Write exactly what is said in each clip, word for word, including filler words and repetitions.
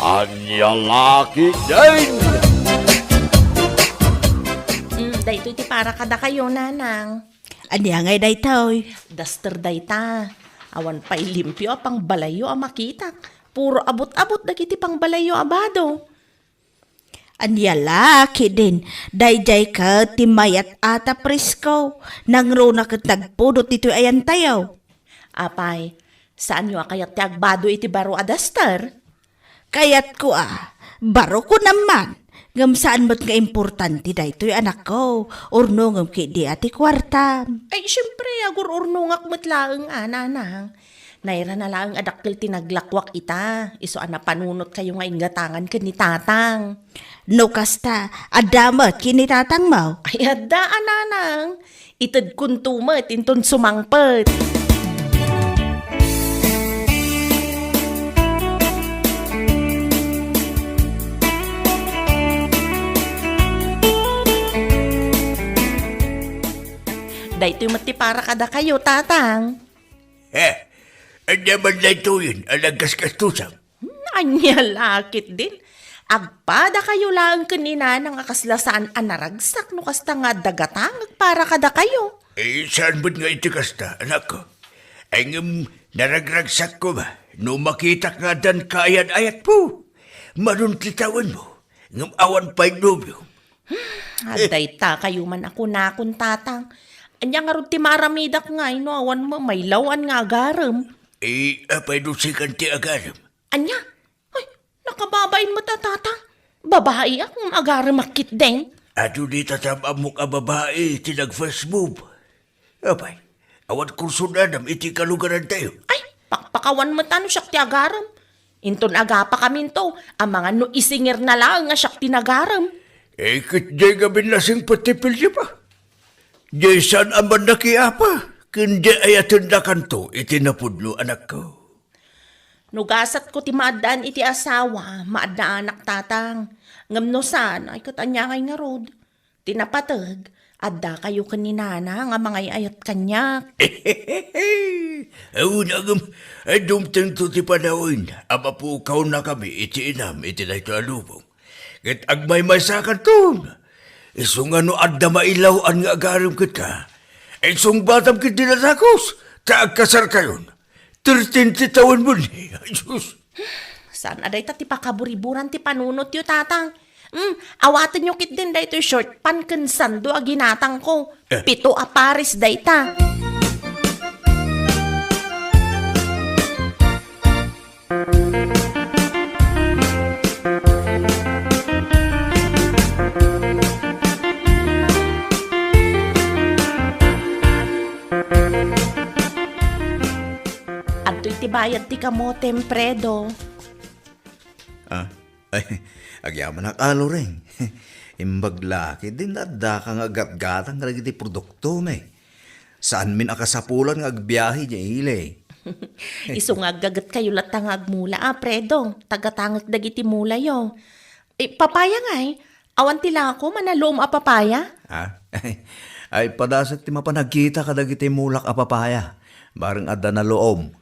Ania la ketdin? Mm, daytoy ti para kadakayo, Nanang. Ania ngay daytoy? Duster dayta. Awan pay limpio a pangbalayyo a makitak. Puro abut-abut dagiti pangbalayyo a bado. Ania la ketdin, daydiay ket ti mayat-at a presko, nangruna ket nagpudot ditoy ayantayo. Apay, saanyo a kayat ti agbado iti baro a duster? Kayatko a, baro ko naman, ngem saan met nga importante daytoy, anakko, urnongem ketdi a ti kuartam. Ay, siempre, agur-urnongak met laeng a, Nanang. Nairana laeng a dakkel ti naglakuak ita, isu a napanunotkayo nga inggatangan ken ni Tatang. No kasta, adda met ken ni Tatangmo? Ay, adda a, Nanang. Itedkonto met inton sumangpet. Daytoy met ti para kadakayo, Tatang. Eh, ania man daytoyen a nagkaskastosam? Hmm, ania la ketdin? Agpadakayo laeng ken ni Nanang a kasla saan a naragsak no kasta nga adda gatangek para kadakayo. Eh, saan met nga iti kasta, anakko? Ay, ngem naragragsak koma no makitak nga addan kaayat-ayatmo. Manon ti tawenmo, ngem awan pay nobio. Adda ita kayo man a kunakon, Tatang. Ania ngarud ti maaramidak ngay no awan met maylaw-an nga agarem? Eh, apay no sikan ti agarem? Ania? Ay, nakababain met a, Tatang. Babaiak ngem agaremak ketdin. Adu dita tam-ammok a babai ti nag-first move. Apay, awan kursunadam iti kalugarantayo? Ay, pakpakawan met a no siak ti agarem. Inton agapakaminto, amangan no isingirna laeng a siak ti nagarem. Eh, ket diay ngamin nasingpet ti pilyepa. Diay saan a mannakiapa, ken diay ayatendakanto iti napudno, anakko. No gasatko ti maaddaan iti asawa, maaddaanak, Tatang. Ngem no saan, ay ket ania ngay ngarud? Ti napateg, addakayo ken ni Nanang a mangay-ayat kaniak. Awan a ngem, ay dumtengto ti panawen a mapukawennakami iti inam iti daytoy a lubong. Ket agmaymaysakanton. Isu nga no adda mailaw-an nga agarem kenka, insungbatam ketdi a dakes ta agkasarkayon. Thirteen ti tawenmo ni. Ay, sus. Saan a dayta ti pakaburiburan ti panunotyo, Tatang? Hmm, awatenyo ketdin daytoy short pant ken sando a ginatangko. Eh. Pito a pares dayta. Adtoy ti bayad ti kamotem, Predo. Ah, ay, agyamanak a, Loreng. Imbag la ketdin addaka nga aggatgatang kadagiti produktom. Saanmin a kasapulan nga agbiahe diay ili. Isu nga aggagetkayo latta nga agmula a, Predo. Tagatangek dagiti mulayo. Eh, papaya ngay? Awan ti lako, manaluom a papaya? Ah? Ay, padasek ti mapan agkita kadagiti mulak a papaya. Bareng adda naluom.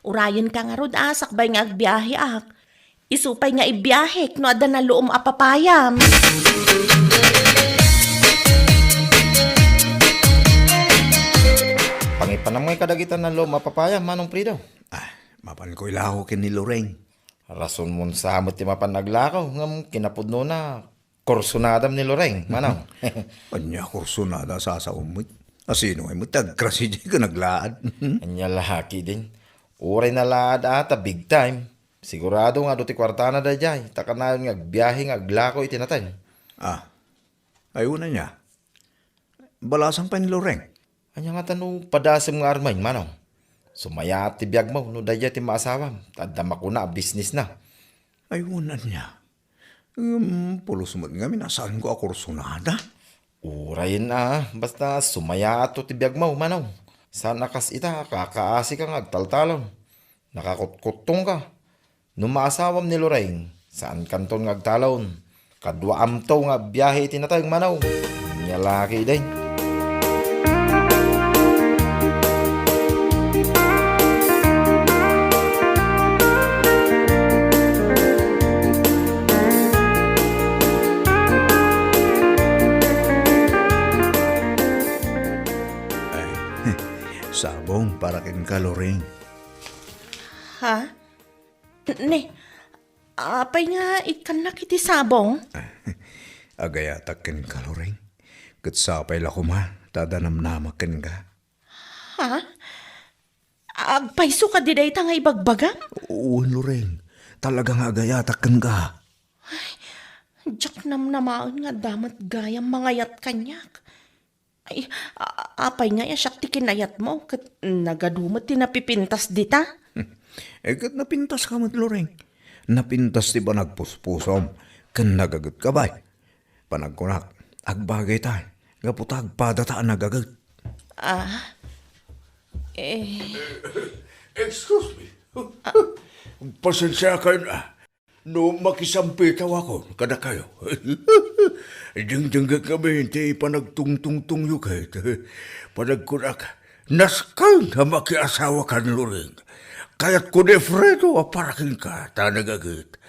Urayenka ngarud a, sakbay nga agbiaheak. Isu pay nga ibiahek no adda naluom a papayam. Pangipanam ngay kadagita naluom a papaya, Manong Predo? Ah, mapanko ilako ken ni Loreng. Rasonmon sa met ti mapan aglako, ngem kinapudnona, kursunadam ni Loreng, Manong. Ania kursunada a sasaom met? Asino ngay met ti agkrasi diay ken aglaad? Ania la ketdin? Uray nalaad a ta big time. Sigurado nga adu ti kuartana daydiay, ta kanayon nga agbiahe nga aglako iti nateng. Ah, ay, wen ania? Balasang pay ni Loreng. Ania ngata no padasem nga armen, Manong? Sumayaat ti biagmo no daydiay ti maasawam, ta adda makuna a bisnisna. Ay, wen ania? Ngem pulos met ngamin a saanko a kursunada. Urayen a, basta sumayaatto ti biagmo, Manong. Saan a kas ita, kakaasika nga agtaltalon. Nakakutkuttongka. No maasawam ni Loreng, saankanton nga agtalon. Kaduaamto nga biahe iti nateng, Manong. Ania la ketdin? kenka, Loring. Ha? Ne, apay nga ikkannak iti sabong? Agayatak kenka, Loring. Ket sapay la koma ta adda namnamak kenka. Ha? Agpayso kadi dayta nga ibagbagam? Wen, Loring. Talaga nga agayatak kenka. Diak namnamaen nga adda met gayam mangayat kaniak. Ay, a-, apay nga siak ti kinayatmo, ket nagadu met ti napipintas dita? Eh, ket napintaska met, Loring. Napintas ti panagpuspusom, ken nagagetka, bay. Panagkunak, agbagayta, gapu ta agpadata a nagaget. Ah, eh. Excuse me. Pasensiakan, ah, no makisampitaw ako kadakayo. Dingdinggek ngamin ti panagtungtungtongyo ket panagkunak, nasken a makiasawakan, Loring. Kayatko ni Fredo a para kenka ta nagaget.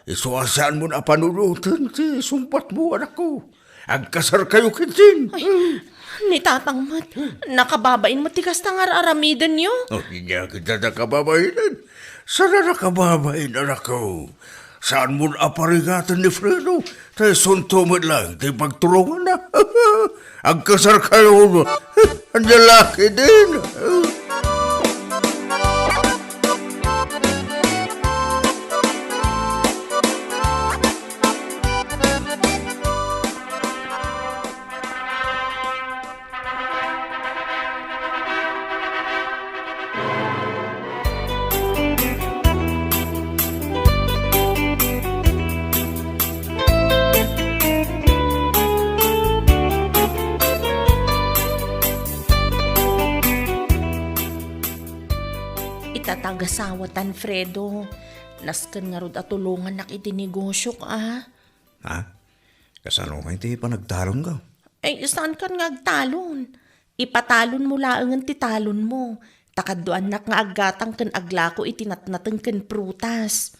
Isu a saanmo a panunoten ti sungbatmo, anakko. Agkasarkayo ketdin. Ay, ni tatang met, nakababain met ti kasta nga ar-aramidenyo. Oh, ania ket a nakababainen? Saan a nakababain, anakko? Saanmon a parigaten ni Fredo, ta isunto met laeng ti pagturonganna. Agkasarkayo, ania la ketdin? Ita ti agasawatan, Fredo. Nasken ngarud a tulongannak iti negosiok, a. Ha? Kasano ngay ti panagtalonka? Ay, saankan nga agtalon. Ipatalonmo laengen ti talonmo. Ta kaduaannak nga aggatang ken aglako iti natnateng ken prutas.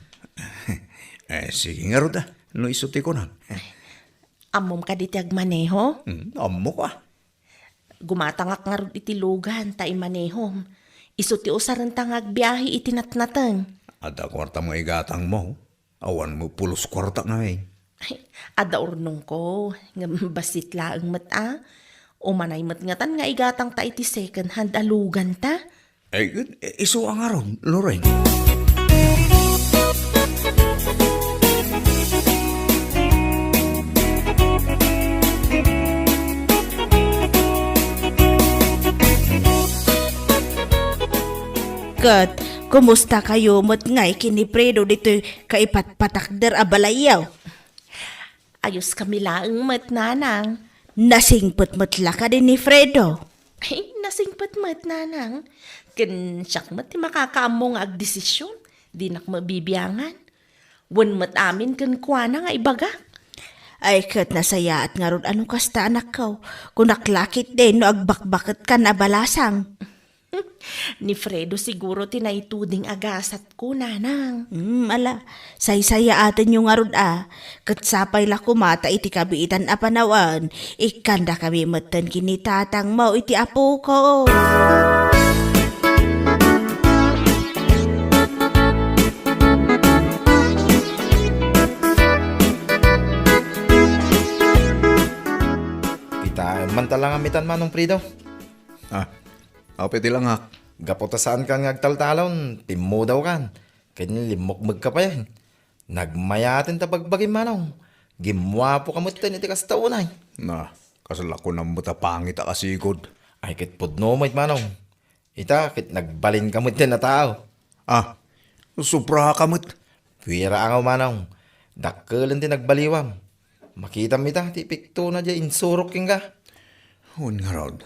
Eh, sige ngarud, a. No isu ti kunam. Ammom kadi ti agmaneho? Hmm, ammok, a. Gumatangak ngarud iti lugan ta imanehom. Isu ti usarenta nga agbiahe iti natnateng. Adda kuartam nga igatangmo? Awan met pulos kuarta ngamin. Ay, adda urnongko, ngem bassit laeng met a. Umanay met ngatan nga igatangta iti second hand a luganta. Ay, isu a ngarud, Loring. Ket, kumustakayo met ngay ken ni Fredo ditoy kaipatpatakder a balayyo? Ayoskami laeng met, nanang. Nasingpet met la kadi ni Fredo? Ay, nasingpet met, nanang. Ken siak met ti makakaammo nga agdesisyon. Dinak mabibiangan. Wen met amin kenkuana nga ibagak. Ay, ket nasayaat ngarud a no kasta, anakko. Kunak la ketdin no agbakbaketkan a balasang. Ni Fredo siguro ti naituding a gasatko, nanang. Hmm, ala, saysayaatenyo ngarud a. Ket sapay la koma ta iti kabiitan a panawen, ikkandakami metten ken ni tatangmo iti apoko. Kitaem man ta langamitan, Manong Fredo. Ah, apay ti langak? Gapu ta saankan nga agtaltalon, timmudawkan, ken limmukmegka payen. Nagmayaten ta bagbagim, Manong. Gimmuapoka metten iti kasta unay. Na, kasla kunam met a pangit a kasigud. Ay, ket pudno met, Manong. Ita, ket nagbalinka metten a tao. Ah, sobraka met. Puwera angaw, Manong. Dakkelen ti nagbaliwam. Makitam ita ti piktona diay insurok kenka. Wen ngarud,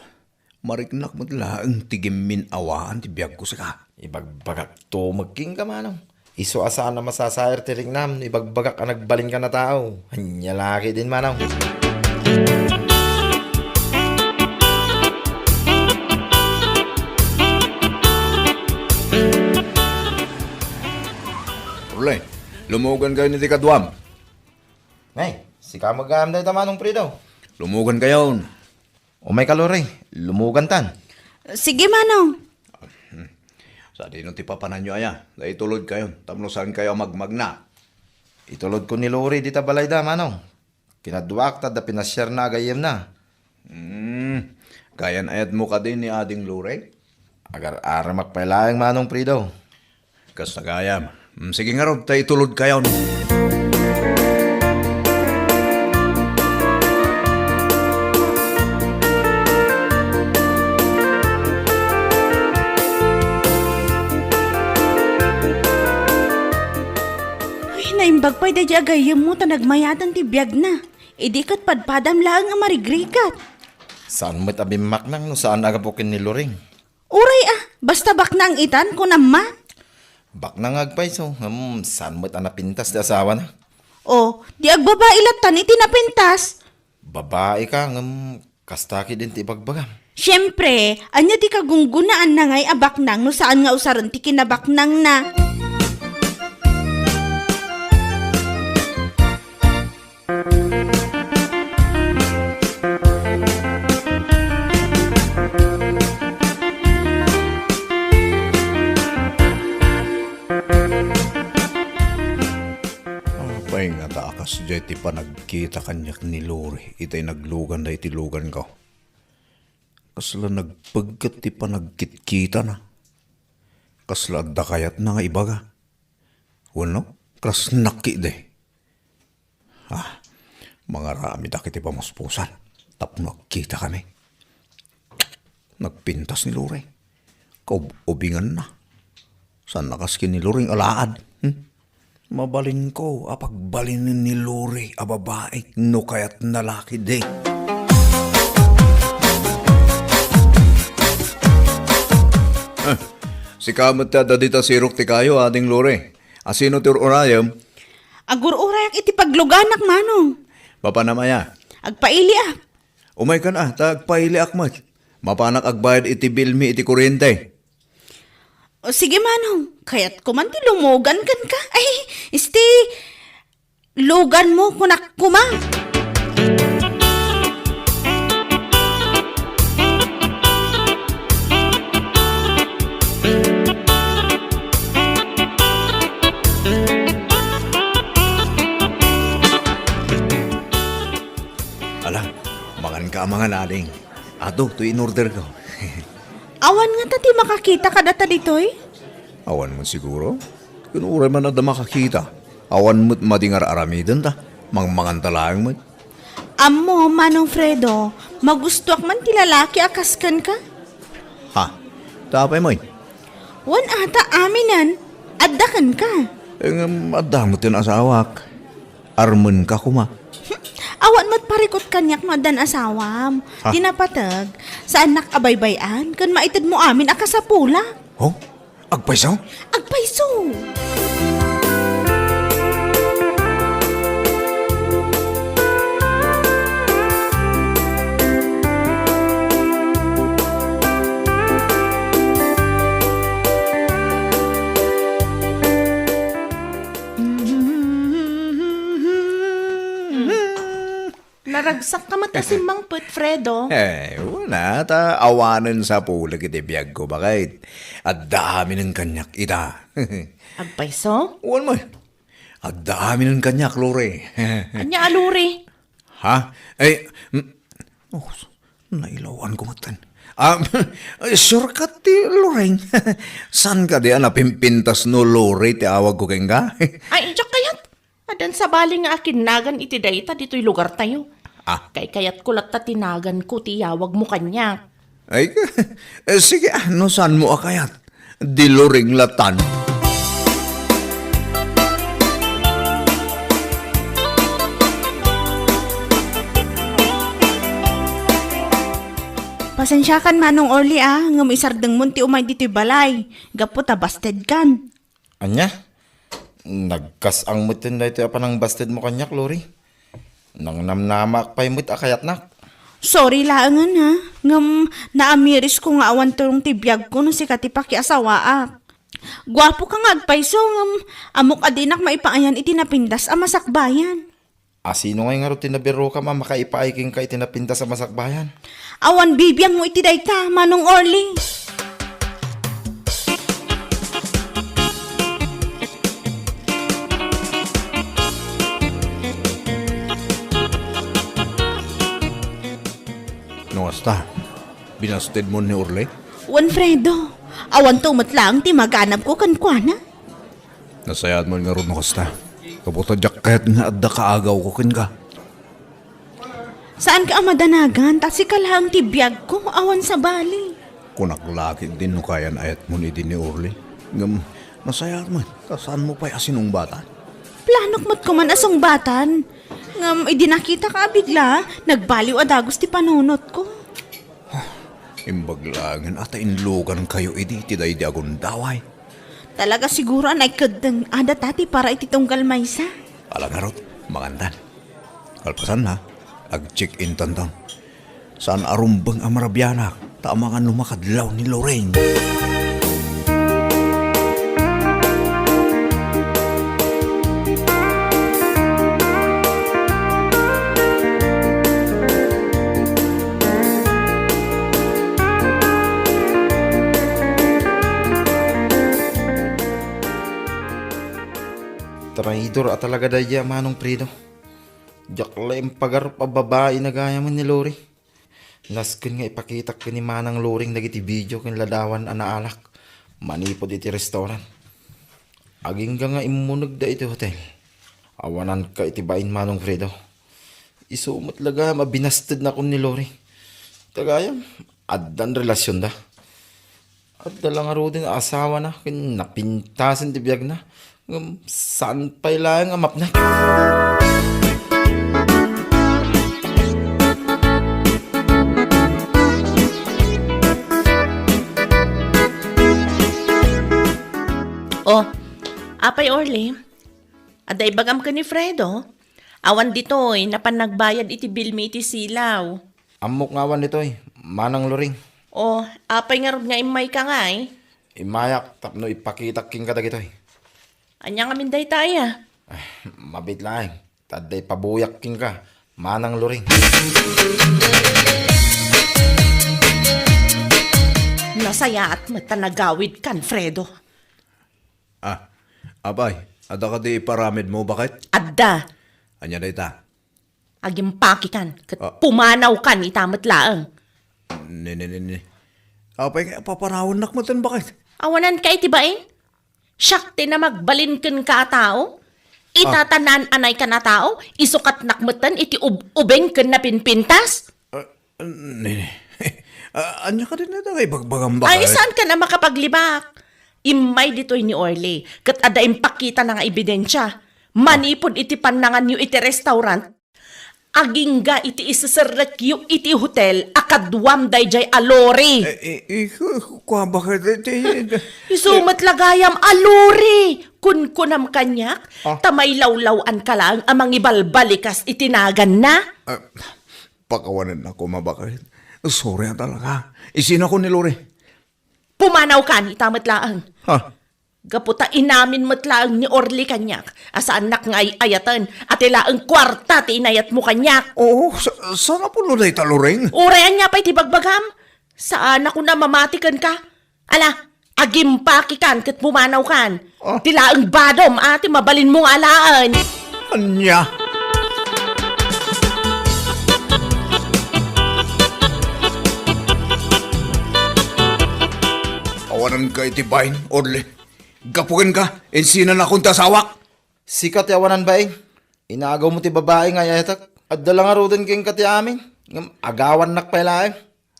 mariknak met laeng ti gimmin-awaan ti biagko sika. Ibagbagakto met kenka, Manong. Isu a saan a masasair ti riknam no ibagbagak a nagbalinkan a tao. Ania la ketdin, Manong? Orle, lumugankayon iti kaduam. Nay, sika met gayam dayta, Manong Fredo. Lumugankayon. Umayka, Loring, lumugantan. Sige, Manong. Sadino ti papananyo aya? Ta itulodkayon, tapno saankayo a magmagna. Itulodko ni Lori dita balayda, Manong. Kinaduak ta adda pinasiarna a gayyemna. Hmm, kayan-ayatmo kadi ni Ading Lori? Agar-aramak pay laeng, Manong Fredo. Kasta gayam. Mm, sige ngarud, ta itulodkayon. Ay, naimbag pay daydi a gayyemmo ta nagmayaten ti biagna. Idi ket padpadam laeng a marigrigat. Saan met a bimmaknang no saan a gapu ken ni Loring? Uray a, basta baknang itan, kunam man. Baknang nga agpayso, hmm, saan met a napintas ti asawana? O, di agbabai lattan iti napintas. Babai ka, ngem kasta ketdin ti ibagbagam. Siempre, ania ti kagunggonaanna ngay a baknang no saan nga usaren ti kinabaknangna? Apay ngata a kasdiay ti panagkita kaniak ni Lori itay nagluganda iti luganko? Kasla nagpegget ti panagkitkitana. Kasla adda kayatna nga ibaga. Wenno, krasnak idi. Ah, mangaramedak iti pamuspusan tapno agkitakami. Nagpintas ni Lori. Kaub-ubinganna. Saan a kas ken ni Loring alaad. Hmm? Mabalinko a pagbalinen ni Lori a babai no kayatna la ketdi. Eh, sika met ti adda dita sirok ti kayo, Ading Lori. Asino ti ur-urayem? Agur-urayak iti pagluganak, Manong. Mapanam aya? Agpailiak. Umaykan a, ta agpailiak met. Mapanak agbayad iti bilmi iti kuryente. O, sige, Manong. Kayatko man ti lumugan kenka. Ay, isti, luganmo, kunak koma. Ala, mangan ka a mangan, Ading. Ato, toy in-order ko. Awan ngata ti makakita kadata ditoy? Awan met siguro. Ken uray man adda makakita, awan met madi nga ar-aramidenta. Mangmanganta laeng met. Ammo, Manong Fredo, magustoak man ti lalaki a kas kenka. Ha? Ta apay met? Wen ata aminen, adda kenka. Eh, ngem adda met ti asawak. Armenka koma. Awan met parikut kaniak no addan asawam. Ha? Ti napateg, saannak a baybay-an ken maitedmo amin a kasapulak. Oh? Agpayso? Agpayso! Naragsak ka met a simmangpet, Fredo. Eh, wala, ta awanen sapulek iti biagko, baket. Adda aminen kaniak ita. Agpayso? Wen met. Adda aminen kaniak, Lori. Ania a Lori? Ha? Ay, mm, oh, nailawanko metten. Ah, sure ka ti Loring? Saan kadi a napimpintas no Lori ti awagko kenka? Ay, diak kayat. Addan sabali nga akinnagan iti dayta ditoy lugartayo. Ah. Kaykayatko latta ti naganko ti iyawagmo kaniak. Ay, eh, sige, ah, no saanmo a kayat. Di Loring lattan. Pasensiakan, Manong Orly, ah, ngem isardengmon ti umay ditoy balay. Gapu ta bastedkan. Ania? Nagkas-ang metten daytoy a panangbastedmo kaniak, Lori. Nangnamnamaak pay met a kayatnak. Sorry laengen, ha. Ngem naamirisko nga awan turong ti biagko no sika ti pakiasawaak. Guapoka nga agpayso, ngem ammok a dinak maipaayan iti napintas a masakbayan. Asino ngay ngarud ti nabirokam a makaipaay kenka iti napintas a masakbayan? Awan bibiangmo iti dayta, Manong Orly. Ta, binastedmon ni Orly? Wen, Fredo, awanto met laeng ti maganabko kenkuana. Nasayaat met ngarud no kasta. Gapu ta diak kayat nga adda kaagawko kenka. Saanka a madanagan, ta sika laeng ti biagko, awan sabali. Kunak la ketdin no kayan-ayatmon idi ni Orly. Ngem, nasayaat met, ta saanmo pay a sinungbatan? Planok met koman a sungbatan. Ngem, idi nakitaka a bigla, nagbaliw a dagus ti panunotko. Imbag laengen a ta inlugankayo idi iti daydi a gundaway. Talaga siguro a naikeddeng a data ti para iti tunggal maysa. Ala ngarud, mangantan. Kalpasanna, ag-check-in tanton. Saan a rumbeng a marabianak, ta amangan no makadlaw ni Lorraine. Traidor a talaga daydiay a Manong Fredo. Diak la impagarup a babaina gayamen ni Lori. Nasken nga ipakitak ken ni Manang Loring dagiti video ken ladawan a naalak manipud iti restaurant. Agingga nga immunegda iti hotel. Awananka iti bain, Manong Fredo. Isu met la gayam a binastednakon ni Lori. Ta gayam, addan relasionda. Adda la ngaruden a asawana ken napintasen ti biagna, ngem saan pay laeng a mapnek. Oh, apay Orly? Adda ibagam ken ni Fredo? Awan ditoy, napan nagbayad iti bilmi iti silaw. Ammok nga awan ditoy, Manang Loring. Oh, apay ngarud nga immayka ngay? Immayak tapno ipakitak kenka dagitoy. Ania ngamin dayta aya? Ah, mabiit laeng, ta adda ipabuyak kenka, Manang Loring. Nasayaat met ta nagawidkan, Fredo. Ah, apay, adda kadi iparamidmo, baket? Adda. Ania dayta? Agimpakikan, ket Ah. pumanawkan ita met laeng. Ni, ni, ni, ni. Apay nga papanawannak metten, baket? Awananka iti bain? Siak ti namagbalin kenka a tao? Ita Ah. ta naan-anaykan a tao? Isukatnak metten iti ub-, ubing ken napinpintas? Ah, ni, ni. Ah, ania kadi dayta nga ibagbagam, baket? Ay, saanka a makapaglibak? Immay ditoy ni Orly, ket adda impakitana nga ebidensia. Manipud iti pannanganyo iti restaurant, agingga iti iseserrekyo iti hotel a kaduam daydiay a Lori. Eh, eh, eh, ku-, kua, baket iti Isu met la gayam a Lori! Kunkunam kaniak, Ah. ta mailawlaw-anka laeng a mangibalbalikas iti naganna. Ah, pakawanennak koma, baket. Sorry a talaga. Isinako ni Lori. Pumanawkan ita met laeng. Ha? Gapu ta inamin met laeng ni Orly kaniak a saannak nga ay-ayaten a ti laeng kuarta ti inayatmo kaniak. Oo, sa-, saan a pudno dayta, Loring? Uray ania pay ti bagbagam? Saanakon a mamati kenka. Ala, agimpakikan ket pumanawkan. Ah. Ti laeng badom a ti mabalinmo nga alaen. Ania? Awananka iti bain, Orly. Gapu kenka, insinanakon ti asawak. Sika ti awanan bain. Inagawmo ti babai nga ay-ayatek. Adda la ngaruden kenka ti amin. Ngem agawannak pay laeng.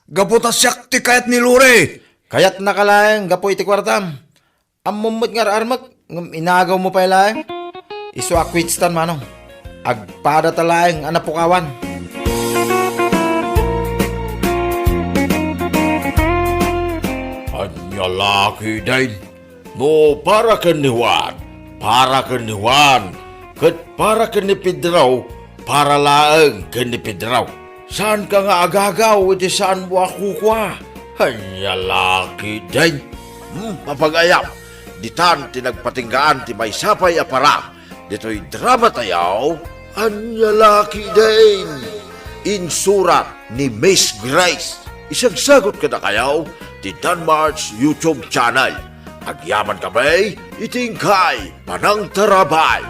Gapu ta siak ti kayat ni Lori. Kayatnaka laeng gapu iti kuartam. Ammom met nga ar-armek, ngem inagawmo pay laeng. Isu a kwitstan, Manong. Agpadata laeng a napukawan. Ania la ketdin? No para ken ni Juan, para ken ni Juan, ket para ken ni Pedro, para laeng ken ni Pedro. Saanka nga agagaw iti saanmo a kukua? Ania la ketdin? Hmm, mapagayam, ditan ti nagpatinggaan ti maysa pay a para ditoy drama tayo. Ania la ketdin? Insurat ni Miss Grace. Isagsagut kadakayo ti Danmar's YouTube channel. Agyaman kami iti inkay panangtarabay.